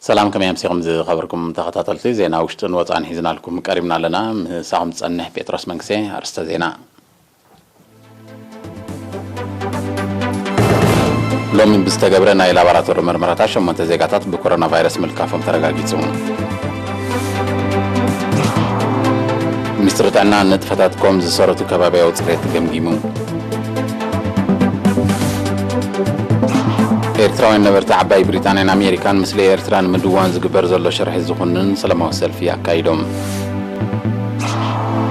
ሰላም፣ ከመይ ኣምሲኹም ዝኸበርኩም ተኸታተልቲ? ዜና ውሽጥን ወጻእን ሒዝናልኩም ቀሪብና ኣለና። ምሳኹም ዝጸንሕ ጴጥሮስ መንግስቴ። ኣርእስተ ዜና። ሎሚ ብዝተገብረ ናይ ላቦራቶሪ መርመራታት ሸሞንተ ዜጋታት ብኮሮና ቫይረስ ምልካፎም ተረጋጊጹ። ሚኒስትሪ ጥዕና ንጥፈታት ኮም ዝሰረቱ ከባቢያዊ ጽሬት ገምጊሙ። ኤርትራውያን ነበርቲ ዓባይ ብሪጣንያን ኣሜሪካን፣ ምስለ ኤርትራ ንምድዋን ዝግበር ዘሎ ሽርሒ ዝኹንን ሰላማዊ ሰልፊ ኣካይዶም።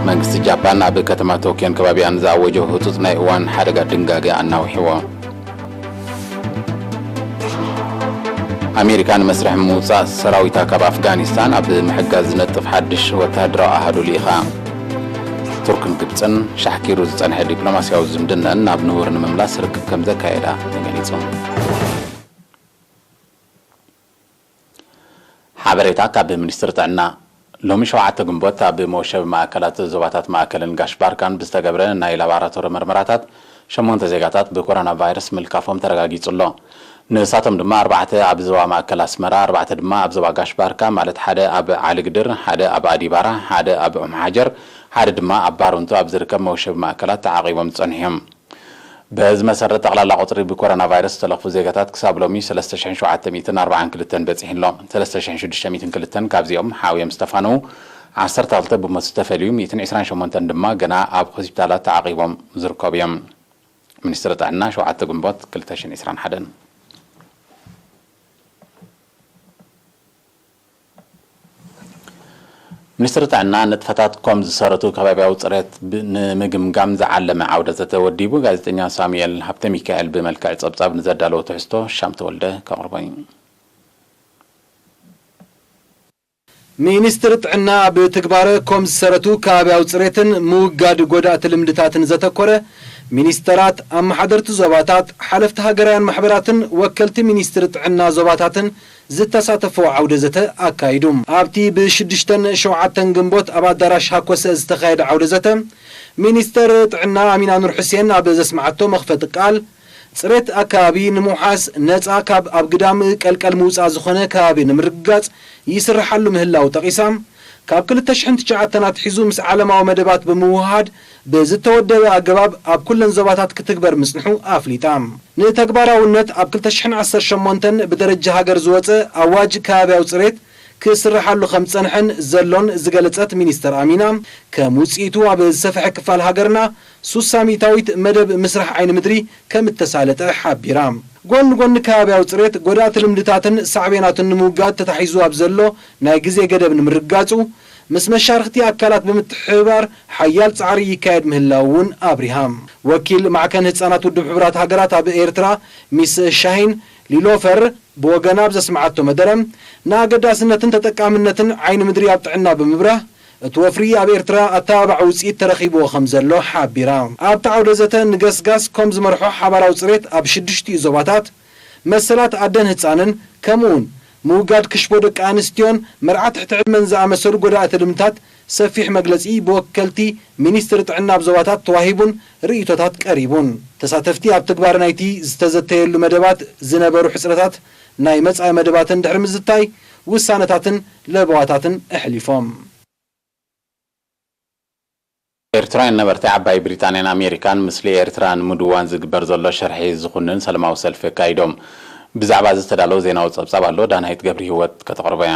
መንግስቲ ጃፓን ኣብ ከተማ ቶክዮን ከባቢኣን ዝኣወጆ ህጹጽ ናይ እዋን ሓደጋ ድንጋገ ኣናዊሕዎ። ኣሜሪካ ንመስርሕ ምውጻእ ሰራዊታ ካብ ኣፍጋኒስታን ኣብ ምሕጋዝ ዝነጥፍ ሓድሽ ወተሃደራዊ ኣሃዱ ልኢኻ። ቱርክን ግብጽን ሻሕኪሩ ዝጸንሐ ዲፕሎማስያዊ ዝምድነን ናብ ንቡር ንምምላስ ርክብ ከም ዘካየዳ ተገሊጹ። ሓበሬታ ካብ ሚኒስትሪ ጥዕና። ሎሚ ሸውዓተ ግንቦት ኣብ መወሸቢ ማእከላት ዞባታት ማእከልን ጋሽ ባርካን ብዝተገብረ ናይ ላባራቶሪ መርመራታት ሸሞንተ ዜጋታት ብኮሮና ቫይረስ ምልካፎም ተረጋጊጹ ኣሎ። ንሳቶም ድማ ኣርባዕተ ኣብ ዞባ ማእከል ኣስመራ፣ ኣርባዕተ ድማ ኣብ ዞባ ጋሽ ባርካ፣ ማለት ሓደ ኣብ ዓሊ ግድር፣ ሓደ ኣብ ኣዲባራ፣ ሓደ ኣብ ኦም ሓጀር፣ ሓደ ድማ ኣብ ባረንቱ ኣብ ዝርከብ መወሸቢ ማእከላት ተዓቒቦም ዝጸንሑ እዮም። በዚ መሰረት፣ ጠቕላላ ቁጽሪ ብኮሮና ቫይረስ ዝተለኽፉ ዜጋታት ክሳብ ሎሚ ሰለስተ ሽሕን ሸውዓተ ሚእትን ኣርባዓን ክልተን በጺሑ ኣሎ። ሰለስተ ሽሕን ሽዱሽተ ሚእትን ክልተን ካብዚኦም ሓውዮም ዝተፋነዉ፣ ዓሰርተ ክልተ ብሞት ዝተፈልዩ፣ ሚእትን ዕስራን ሸሞንተን ድማ ገና ኣብ ሆስፒታላት ተዓቒቦም ዝርከቡ እዮም። ሚኒስትሪ ጥዕና፣ ሸውዓተ ግንቦት ክልተ ሽሕን ዕስራን ሓደን። ሚኒስትሪ ጥዕና ንጥፈታት ኮም ዝሰረቱ ከባቢያዊ ጽሬት ብ-፣ ንምግምጋም ዝዓለመ ዓውደ ዘተ ወዲቡ። ጋዜጠኛ ሳሙኤል ሃብተ ሚካኤል ብመልክዕ ጸብጻብ ንዘዳለዎ ትሕዝቶ ሻም ተወልደ ከቕርቦ እዩ። ሚኒስትሪ ጥዕና ኣብ ትግባረ ኮም ዝሰረቱ ከባቢያዊ ጽሬትን ምውጋድ ጎዳእቲ ልምድታትን ዘተኮረ፣ ሚኒስተራት፣ ኣመሓደርቲ ዞባታት፣ ሓለፍቲ ሃገራውያን ማሕበራትን ወከልቲ ሚኒስትሪ ጥዕና ዞባታትን ዝተሳተፍዎ ዓውደ ዘተ ኣካይዱ። ኣብቲ ብሽዱሽተን ሸውዓተን ግንቦት ኣብ ኣዳራሽ ሃኮሰ ዝተኻየደ ዓውደ ዘተ፣ ሚኒስተር ጥዕና ኣሚና ኑር ሑሴን ኣብ ዘስምዓቶ መኽፈቲ ቃል፣ ጽሬት ኣከባቢ ንምውሓስ፣ ነጻ ካብ ኣብ ግዳም ቀልቀል ምውጻእ ዝኾነ ከባቢ ንምርግጋጽ ይስርሓሉ ምህላው ጠቒሳ፣ ካብ ክልተ ሽሕን ትሽዓተን ኣትሒዙ ምስ ዓለማዊ መደባት ብምውህሃድ ብዝተወደበ ኣገባብ ኣብ ኩለን ዞባታት ክትግበር ምጽንሑ ኣፍሊጣ። ንተግባራውነት ኣብ ክልተ ሽሕን ዓሰርተ ሸሞንተን ብደረጃ ሃገር ዝወጸ ኣዋጅ ከባብያዊ ጽሬት ክስርሓሉ ከም ዝጸንሐን ዘሎን ዝገለጸት ሚኒስተር ኣሚና፣ ከም ውጽኢቱ ኣብ ዝሰፍሐ ክፋል ሃገርና ሱሳ ሚእታዊት መደብ ምስራሕ ዓይኒ ምድሪ ከም እተሳለጠ ሓቢራ። ጎኒ ጎኒ ከባብያዊ ጽሬት፣ ጎዳእቲ ልምድታትን ሳዕቤናቱን ንምውጋድ ተታሒዙ ኣብ ዘሎ ናይ ግዜ ገደብ ንምርግጋጹ፣ ምስ መሻርኽቲ ኣካላት ብምትሕብባር ሓያል ጻዕሪ ይካየድ ምህላው እውን ኣብሪሃ። ወኪል ማዕከን ህጻናት ውድብ ሕቡራት ሃገራት ኣብ ኤርትራ፣ ሚስ ሻሂን ሊሎፈር፣ ብወገና ኣብ ዘስምዓቶ መደረ፣ ንኣገዳስነትን ተጠቃምነትን ዓይኒ ምድሪ ኣብ ጥዕና ብምብራህ፣ እቲ ወፍሪ ኣብ ኤርትራ ኣተባባዒ ውጽኢት ተረኺብዎ ከም ዘሎ ሓቢራ። ኣብቲ ዓውደ ዘተ ንገስጋስ ኮም ዝመርሖ ሓባራዊ ጽሬት ኣብ ሽዱሽቲኡ ዞባታት፣ መሰላት ኣደን ህጻንን፣ ከምኡውን ምውጋድ ክሽቦ ደቂ ኣንስትዮን መርዓ ትሕቲ ዕድመን ዝኣመሰሉ ጎዳእቲ ልምድታት ሰፊሕ መግለጺ ብወከልቲ ሚኒስትሪ ጥዕና ኣብ ዞባታት ተዋሂቡን ርእይቶታት ቀሪቡን። ተሳተፍቲ ኣብ ትግባረ ናይቲ ዝተዘተየሉ መደባት ዝነበሩ ሕጽረታት ናይ መጻኢ መደባትን ድሕሪ ምዝታይ ውሳነታትን ለበዋታትን ኣሕሊፎም። ኤርትራውያን ነበርቲ ዓባይ ብሪጣንያን ኣሜሪካን ምስሊ ኤርትራ ንምድዋን ዝግበር ዘሎ ሽርሒ ዝኹንን ሰላማዊ ሰልፊ ኣካይዶም። ብዛዕባ እዚ ዝተዳለወ ዜናዊ ጸብጻብ ኣሎ፣ ዳናይት ገብሪ ህይወት ከተቕርቦ እያ።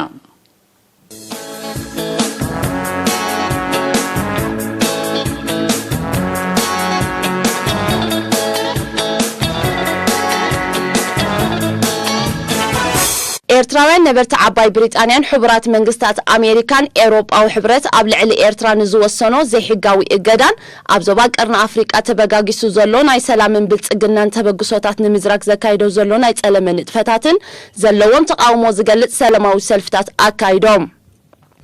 ኤርትራውያን ነበርቲ ዓባይ ብሪጣንያን ሕቡራት መንግስታት ኣሜሪካን ኤውሮጳዊ ሕብረት ኣብ ልዕሊ ኤርትራ ንዝወሰኖ ዘይሕጋዊ እገዳን ኣብ ዞባ ቀርኒ ኣፍሪቃ ተበጋጊሱ ዘሎ ናይ ሰላምን ብልጽግናን ተበግሶታት ንምዝራግ ዘካይዶ ዘሎ ናይ ጸለመ ንጥፈታትን ዘለዎም ተቓውሞ ዝገልጽ ሰላማዊ ሰልፍታት ኣካይዶም።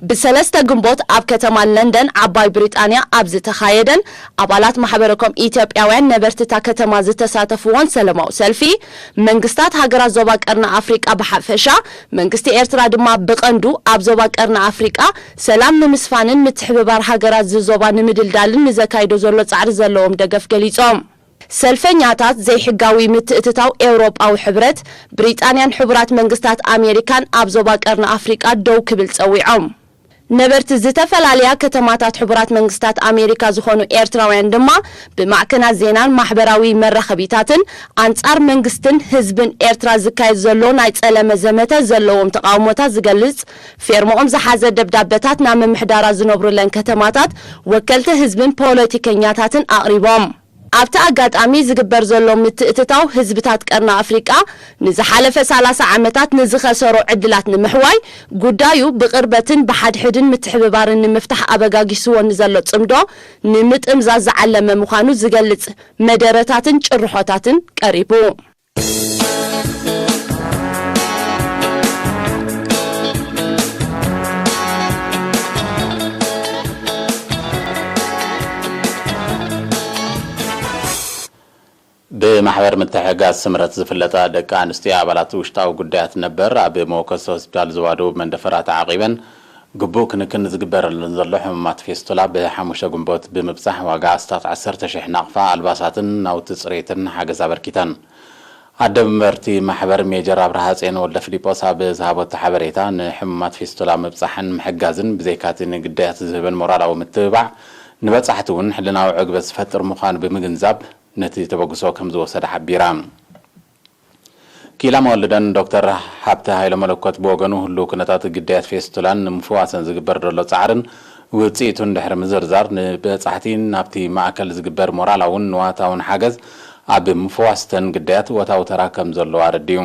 ብሰለስተ ግንቦት ኣብ ከተማ ለንደን ዓባይ ብሪጣንያ ኣብ ዝተኻየደን ኣባላት ማሕበረኮም ኢትዮጵያውያን ነበርቲ እታ ከተማ ዝተሳተፍዎን ሰላማዊ ሰልፊ፣ መንግስታት ሃገራት ዞባ ቀርኒ ኣፍሪቃ ብሓፈሻ፣ መንግስቲ ኤርትራ ድማ ብቐንዱ ኣብ ዞባ ቀርኒ ኣፍሪቃ ሰላም ንምስፋንን ምትሕብባር ሃገራት እዚ ዞባ ንምድልዳልን ንዘካይዶ ዘሎ ጻዕሪ ዘለዎም ደገፍ ገሊጾም። ሰልፈኛታት ዘይሕጋዊ ምትእትታው ኤውሮጳዊ ሕብረት፣ ብሪጣንያን ሕቡራት መንግስታት ኣሜሪካን ኣብ ዞባ ቀርኒ ኣፍሪቃ ደው ክብል ጸዊዖም። ነበርቲ ዝተፈላለያ ከተማታት ሕቡራት መንግስታት ኣሜሪካ ዝኾኑ ኤርትራውያን ድማ ብማዕከናት ዜናን ማሕበራዊ መራኸቢታትን ኣንጻር መንግስትን ህዝብን ኤርትራ ዝካየድ ዘሎ ናይ ጸለመ ዘመተ ዘለዎም ተቓውሞታት ዝገልጽ ፌርሞኦም ዝሓዘ ደብዳበታት ናብ ምምሕዳራት ዝነብሩለን ከተማታት ወከልቲ ህዝብን ፖለቲከኛታትን ኣቕሪቦም። ኣብቲ ኣጋጣሚ ዝግበር ዘሎ ምትእትታው ህዝብታት ቀርኒ ኣፍሪቃ ንዝሓለፈ ሰላሳ ዓመታት ንዝኸሰሮ ዕድላት ንምሕዋይ ጉዳዩ ብቕርበትን ብሓድሕድን ምትሕብባርን ንምፍታሕ ኣበጋጊስዎ ንዘሎ ጽምዶ ንምጥምዛዝ ዝዓለመ ምዃኑ ዝገልጽ መደረታትን ጭርሖታትን ቀሪቡ። ብማሕበር ምትሕግጋዝ ስምረት ዝፍለጣ ደቂ ኣንስትዮ ኣባላት ውሽጣዊ ጉዳያት ነበር ኣብ መወከሲ ሆስፒታል ዝዋደቡ መንደፈራ ተዓቒበን ግቡእ ክንክን ዝግበረለን ዘሎ ሕሙማት ፌስቱላ ብሓሙሽተ ግንቦት ብምብጻሕ ዋጋ ኣስታት ዓሰርተ ሽሕ ናቕፋ ኣልባሳትን ናውቲ ጽሬትን ሓገዝ ኣበርኪተን። ኣደ መንበርቲ ማሕበር ሜጀር ኣብርሃ ጽዮን ወልደ ፊሊጶስ ኣብ ዝሃበቶ ሓበሬታ፣ ንሕሙማት ፌስቱላ ምብጻሕን ምሕጋዝን ብዘይካቲ ንግዳያት ዝህበን ሞራላዊ ምትብባዕ፣ ንበጻሕቲ እውን ሕልናዊ ዕግበት ዝፈጥር ምዃኑ ብምግንዛብ፣ ነቲ ተበግሶ ከም ዝወሰደ ሓቢራ። ክኢላ መወልደን ዶክተር ሃብተ ሃይለ መለኮት ብወገኑ፣ ህሉው ኩነታት ግዳያት ፌስቱላን ንምፍዋሰን ዝግበር ዘሎ ጻዕርን ውጽኢቱን ድሕሪ ምዝርዛር፣ ንበጻሕቲ ናብቲ ማእከል ዝግበር ሞራላውን ንዋታውን ሓገዝ ኣብ ምፍዋስተን ግዳያት እወታዊ ተራ ከም ዘለዎ ኣረዲኡ።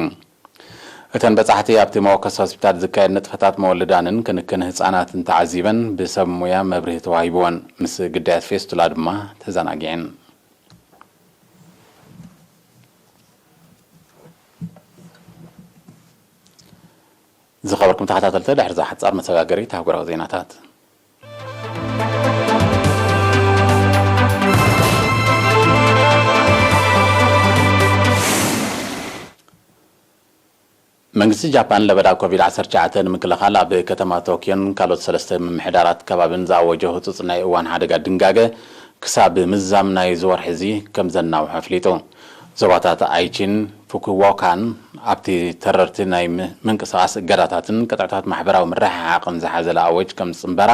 እተን በጻሕቲ ኣብቲ መወከሲ ሆስፒታል ዝካየድ ንጥፈታት መወልዳንን ክንክን ህጻናትን ተዓዚበን ብሰብ ሞያ መብርሂ ተዋሂብወን፣ ምስ ግዳያት ፌስቱላ ድማ ተዘናጊዐን። ዝኸበርኩም ተኸታተልቲ፣ ድሕሪ እዛ ሓጻር መሰጋገሪት ኣህጉራዊ ዜናታት፣ መንግስቲ ጃፓን ለበዳ ኮቪድ ዓሰርተ ትሽዓተ ንምክልኻል ኣብ ከተማ ቶክዮን ካልኦት ሰለስተ ምምሕዳራት ከባብን ዝኣወጆ ህጹጽ ናይ እዋን ሓደጋ ድንጋገ ክሳብ ምዝዛም ናይዚ ወርሒ እዚ ከም ዘናውሖ ኣፍሊጡ። ዞባታት ኣይቺን ፉኩዎካን ኣብቲ ተረርቲ ናይ ም-፣ ምንቅስቓስ እገዳታትን ቅጥዕታት ማሕበራዊ ምርሕሓቕን ዝሓዘለ ኣወጅ ከም ዝጽንበራ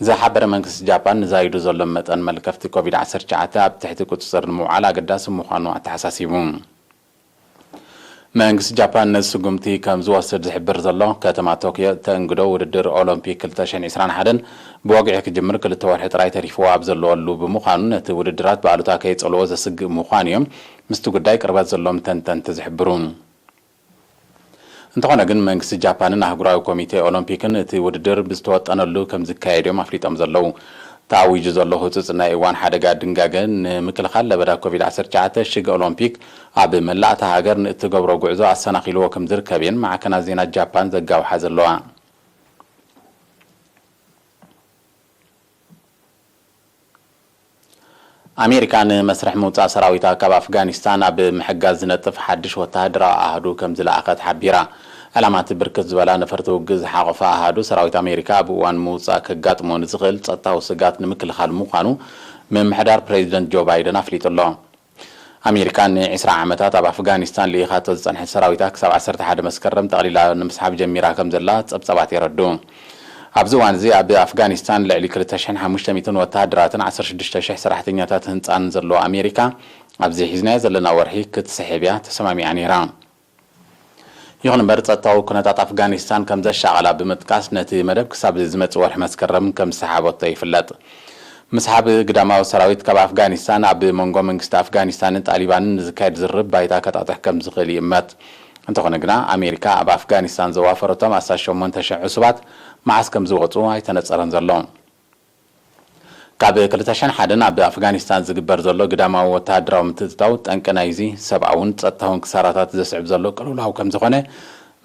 ዝሓበረ መንግስቲ ጃፓን፣ ንዛይዱ ዘሎ መጠን መልከፍቲ ኮቪድ ዓሰርተ ትሽዓተ ኣብ ትሕቲ ቁጽጽር ንምውዓል ኣገዳሲ ምዃኑ ኣተሓሳሲቡ። መንግስቲ ጃፓን ነዚ ስጉምቲ ከም ዝወስድ ዝሕብር ዘሎ፣ ከተማ ቶክዮ ተእንግዶ ውድድር ኦሎምፒክ ክልተ ሽሕን ዕስራን ሓደን ብወግዒ ክጅምር ክልተ ወርሒ ጥራይ ተሪፍዎ ኣብ ዘለወሉ ብምዃኑ፣ ነቲ ውድድራት ብኣሉታ ከይጸልዎ ዘስግእ ምዃኑ እዮም ምስቲ ጉዳይ ቅርበት ዘሎም ተንተንቲ ዝሕብሩ። እንተኾነ ግን፣ መንግስቲ ጃፓንን ኣህጉራዊ ኮሚቴ ኦሎምፒክን እቲ ውድድር ብዝተወጠነሉ ከም ዝካየድ እዮም ኣፍሊጦም ዘለዉ። ተኣዊጁ ዘሎ ህጹጽ ናይ እዋን ሓደጋ ድንጋገ ንምክልኻል ለበዳ ኮቪድ ዓሰርተ ትሽዓተ ሽግ ኦሎምፒክ ኣብ መላእ እታ ሃገር ንእትገብሮ ጉዕዞ ኣሰናኺልዎ ከም ዝርከብ እየን ማዕከናት ዜና ጃፓን ዘጋውሓ ዘለዋ። ኣሜሪካ ንመስርሕ ምውጻእ ሰራዊታ ካብ ኣፍጋኒስታን ኣብ ምሕጋዝ ዝነጥፍ ሓድሽ ወተሃደራዊ ኣሃዱ ከም ዝለኣኸት ሓቢራ። ዕላማ እቲ ብርክት ዝበላ ነፈርቲ ውግእ ዝሓቖፈ ኣሃዱ ሰራዊት ኣሜሪካ ኣብ እዋን ምውጻእ ከጋጥሞ ንዝኽእል ጸጥታዊ ስግኣት ንምክልኻል ምዃኑ ምምሕዳር ፕሬዚደንት ጆ ባይደን ኣፍሊጡ ኣሎ። ኣሜሪካ ንዕስራ ዓመታት ኣብ ኣፍጋኒስታን ልኢኻቶ ዝጸንሐት ሰራዊታ ክሳብ ዓሰርተ ሓደ መስከረም ጠቕሊላ ንምስሓብ ጀሚራ ከም ዘላ ጸብጻባት የረድኡ። ኣብዚ እዋን እዚ ኣብ ኣፍጋኒስታን ልዕሊ ክልተ ሽሕን ሓሙሽተ ሚእትን ወተሃደራትን ዓሰርተ ሽዱሽተ ሽሕ ሰራሕተኛታት ህንጻን ዘለዋ ኣሜሪካ፣ ኣብዚ ሒዝናዮ ዘለና ወርሒ ክትስሕብ እያ ተሰማሚዓ ነይራ። ይኹን እምበር፣ ጸጥታዊ ኩነታት ኣፍጋኒስታን ከም ዘሻቐላ ብምጥቃስ፣ ነቲ መደብ ክሳብ ዝመጽእ ወርሒ መስከረም ከም ዝሰሓበቶ ይፍለጥ። ምስሓብ ግዳማዊ ሰራዊት ካብ ኣፍጋኒስታን ኣብ መንጎ መንግስቲ ኣፍጋኒስታንን ጣሊባንን ንዝካየድ ዝርርብ ባይታ ከጣጥሕ ከም ዝኽእል ይእመት። እንተኾነ ግና፣ ኣሜሪካ ኣብ ኣፍጋኒስታን ዘዋፈረቶም ኣስታት ሸሞንተ ሽሕ ዕሱባት መዓስ ከም ዝወጹ ኣይተነጸረን ዘሎ። ካብ ክልተ ሽሕን ሓደን ኣብ ኣፍጋኒስታን ዝግበር ዘሎ ግዳማዊ ወተሃደራዊ ምትእትታው፣ ጠንቂ ናይዚ ሰብኣውን ጸጥታውን ክሳራታት ዘስዕብ ዘሎ ቅልውላው ከም ዝኾነ፣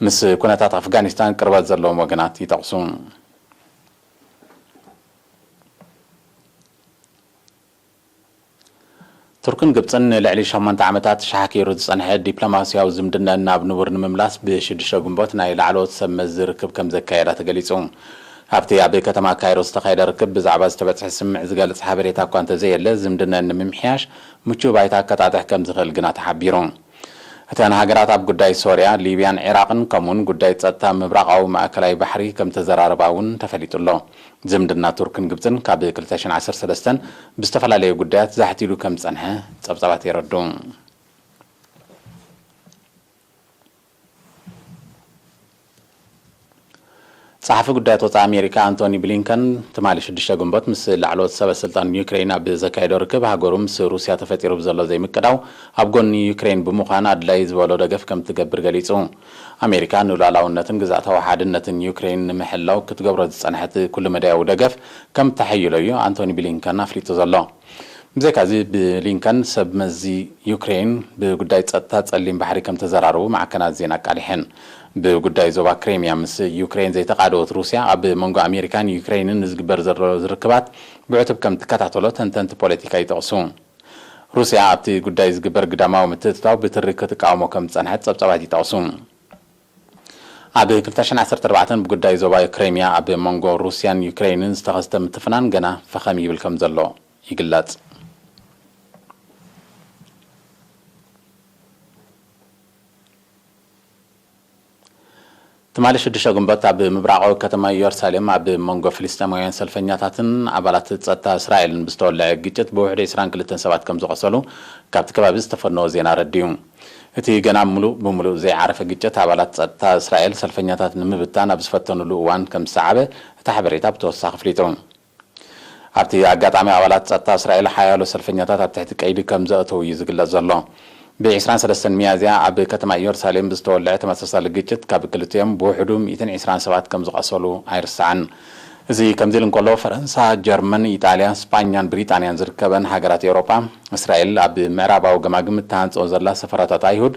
ምስ ኩነታት ኣፍጋኒስታን ቅርበት ዘለዎም ወገናት ይጠቕሱ። ቱርክን ግብጽን ንልዕሊ ሸሞንተ ዓመታት ሻሕኪሩ ዝጸንሐ ዲፕሎማስያዊ ዝምድናን ናብ ንቡር ንምምላስ፣ ብሽዱሽተ ግንቦት ናይ ላዕለዎት ሰብ መዚ ርክብ ከም ዘካየዳ ተገሊጹ። ኣብቲ ኣብ ከተማ ካይሮ ዝተኻየደ ርክብ ብዛዕባ ዝተበጽሐ ስምምዕ ዝገልጽ ሓበሬታ እኳ እንተዘየለ፣ ዝምድነን ንምምሕያሽ ምቹእ ባይታ ኣከጣጥሕ ከም ዝኽእል ግና ተሓቢሩ። እተን ሃገራት ኣብ ጉዳይ ሶርያ፣ ሊብያን ዒራቕን ከምኡውን ጉዳይ ጸጥታ ምብራቓዊ ማእከላይ ባሕሪ ከም ተዘራረባ እውን ተፈሊጡ ኣሎ። ዝምድና ቱርክን ግብጽን ካብ ክልተ ሽሕን ዓሰርተ ሰለስተን ብዝተፈላለዩ ጉዳያት ዛሕቲሉ ከም ዝጸንሐ ጸብጻባት የረድኡ። ጸሓፊ ጉዳያት ወጻኢ ኣሜሪካ ኣንቶኒ ብሊንከን ትማሊ ሽዱሽተ ግንቦት ምስ ላዕለዎት ሰበ ስልጣን ዩክሬን ኣብ ዘካየዶ ርክብ፣ ሃገሩ ምስ ሩስያ ተፈጢሩ ብዘሎ ዘይምቅዳው ኣብ ጎኒ ዩክሬን ብምዃን ኣድላይ ዝበሎ ደገፍ ከም ትገብር ገሊጹ። ኣሜሪካ ንሉዓላውነትን ግዝኣታዊ ሓድነትን ዩክሬን ንምሕላው ክትገብሮ ዝጸንሐት ኩሉ መዳያዊ ደገፍ ከም ተሐይሎ እዩ ኣንቶኒ ብሊንከን ኣፍሊጡ ዘሎ። ብዘይካዚ ብሊንከን ሰብ መዚ ዩክሬን ብጉዳይ ጸጥታ ጸሊም ባሕሪ ከም ተዘራረቡ ማዕከናት ዜና ኣቃሊሐን። ብጉዳይ ዞባ ክሬምያ ምስ ዩክሬን ዘይተቓደወት ሩስያ ኣብ መንጎ ኣሜሪካን ዩክሬንን ንዝግበር ዘሎ ርክባት ብዕቱብ ከም ትከታተሎ ተንተንቲ ፖለቲካ ይጠቕሱ። ሩስያ ኣብቲ ጉዳይ ዝግበር ግዳማዊ ምትእትታው ብትሪ ክትቃወሞ ከም ዝጸንሐት ጸብጻባት ይጠቕሱ። ኣብ ክልተ ሽሕን ዓሰርተ ኣርባዕተን ብጉዳይ ዞባ ክሬምያ ኣብ መንጎ ሩስያን ዩክሬንን ዝተኸስተ ምትፍናን ገና ፈኸም ይብል ከም ዘሎ ይግለጽ። ትማሊ ሽዱሽተ ግንቦት ኣብ ምብራቓዊ ከተማ ኢየሩሳሌም ኣብ መንጎ ፍልስጤማውያን ሰልፈኛታትን ኣባላት ጸጥታ እስራኤልን ብዝተወልዐ ግጭት ብውሕዱ ዕስራን ክልተን ሰባት ከም ዝቖሰሉ ካብቲ ከባቢ ዝተፈነወ ዜና ኣረዲኡ። እቲ ገና ምሉእ ብምሉእ ዘይዓረፈ ግጭት ኣባላት ጸጥታ እስራኤል ሰልፈኛታት ንምብታን ኣብ ዝፈተኑሉ እዋን ከም ዝሰዓበ እቲ ሓበሬታ ብተወሳኺ ኣፍሊጡ። ኣብቲ ኣጋጣሚ ኣባላት ጸጥታ እስራኤል ሓያሎ ሰልፈኛታት ኣብ ትሕቲ ቀይዲ ከም ዘእተዉ እዩ ዝግለጽ ዘሎ። ብ ዕስራን ሰለስተን ሚያዝያ ኣብ ከተማ ኢየሩሳሌም ብዝተወልዐ ተመሳሳሊ ግጭት ካብ ክልቲኦም ብውሕዱ ሚእትን ዕስራን ሰባት ከም ዝቐሰሉ ኣይርሳዕን። እዚ ከምዚ ኢሉ እንከሎ፣ ፈረንሳ፣ ጀርመን፣ ኢጣልያ፣ ስጳኛን ብሪጣንያን ዝርከበን ሃገራት ኤውሮጳ፣ እስራኤል ኣብ ምዕራባዊ ገማግም እትሃንጾ ዘላ ሰፈራታት ኣይሁድ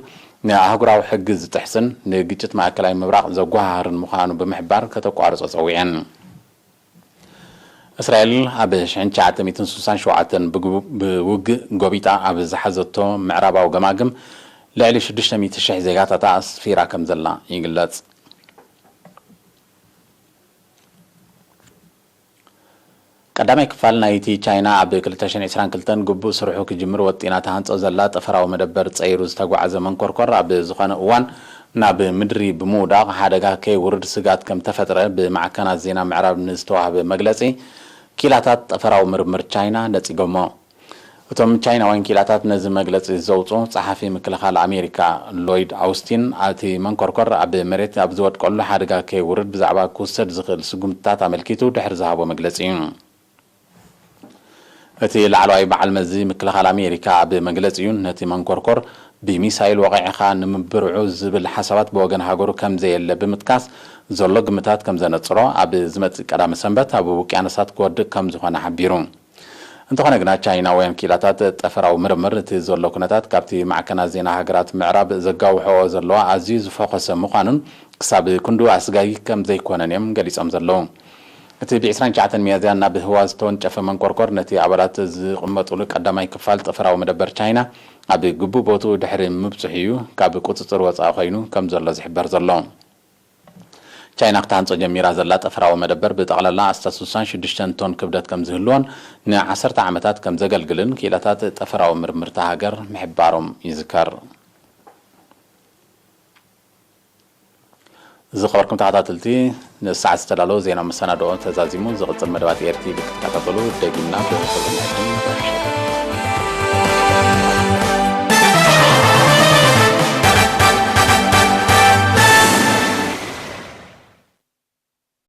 ንኣህጉራዊ ሕጊ ዝጥሕስን ንግጭት ማእከላይ ምብራቕ ዘጓሃህርን ምዃኑ ብምሕባር ከተቋርጾ ጸዊዐን። እስራኤል ኣብ ሽሕን ትሽዓተ ሚእትን ስሳን ሸውዓተን ብግቡ-፣ ብውግእ ጎቢጣ ኣብ ዝሓዘቶ ምዕራባዊ ገማግም ልዕሊ ሽዱሽተ ሚእቲ ሽሕ ዜጋታታ ኣስፊራ ከም ዘላ ይግለጽ። ቀዳማይ ክፋል ናይቲ ቻይና ኣብ ክልተ ሽሕን ዕስራን ክልተን ግቡእ ስርሑ ክጅምር ወጢና ትሃንጾ ዘላ ጠፈራዊ መደበር ጸይሩ ዝተጓዓዘ መንኮርኮር ኣብ ዝኾነ እዋን ናብ ምድሪ ብምውዳቕ ሓደጋ ከይውርድ ስግኣት ከም ተፈጥረ ብማዕከናት ዜና ምዕራብ ንዝተዋህበ መግለጺ ኪላታት ጠፈራዊ ምርምር ቻይና ነጺጎሞ። እቶም ቻይናውያን ኪላታት ነዚ መግለጺ ዘውጽኡ ጸሓፊ ምክልኻል ኣሜሪካ ሎይድ ኣውስቲን፣ እቲ መንኮርኮር ኣብ መሬት ኣብ ዝወድቀሉ ሓደጋ ከይውርድ ብዛዕባ ክውሰድ ዝኽእል ስጉምትታት ኣመልኪቱ ድሕሪ ዝሃቦ መግለጺ እዩ። እቲ ላዕለዋይ በዓል መዚ ምክልኻል ኣሜሪካ ኣብ መግለጺኡ፣ ነቲ መንኮርኮር ብሚሳይል ወቒዕኻ ንምብርዑ ዝብል ሓሳባት ብወገን ሃገሩ ከም ዘየለ ብምጥቃስ፣ ዘሎ ግምታት ከም ዘነጽሮ፣ ኣብ ዝመጽእ ቀዳመ ሰንበት ኣብ ውቅያኖሳት ክወድቕ ከም ዝኾነ ሓቢሩ። እንተኾነ ግና፣ ቻይናውያን ኪላታት ጠፈራዊ ምርምር፣ እቲ ዘሎ ኩነታት ካብቲ ማዕከናት ዜና ሃገራት ምዕራብ ዘጋውሖኦ ዘለዋ ኣዝዩ ዝፈኾሰ ምዃኑን ክሳብ ክንድኡ ኣስጋጊ ከም ዘይኮነን እዮም ገሊጾም ዘለዉ። እቲ ብ ዕስራን ትሽዓተን ሚያዝያ ናብ ህዋ ዝተወንጨፈ መንኮርኮር፣ ነቲ ኣባላት ዝቕመጡሉ ቀዳማይ ክፋል ጠፈራዊ መደበር ቻይና ኣብ ግቡእ ቦትኡ ድሕሪ ምብጽሑ እዩ ካብ ቁጽጽር ወጻኢ ኮይኑ ከም ዘሎ ዝሕበር ዘሎ። ቻይና ክትሃንጾ ጀሚራ ዘላ ጠፈራዊ መደበር ብጠቕላላ ኣስታት ስሳን ሽዱሽተን ቶን ክብደት ከም ዝህልዎን ንዓሰርተ ዓመታት ከም ዘገልግልን ክኢላታት ጠፈራዊ ምርምርታ ሃገር ምሕባሮም ይዝከር። ዝኸበርኩም ተኸታተልቲ፣ ንሰዓት ዝተዳለወ ዜና መሰናድኦ ተዛዚሙ። ዝቕጽል መደባት ኤር ቲ ቪ ክትከታተሉ ደጊምና ብኽብሪ ንዕድም።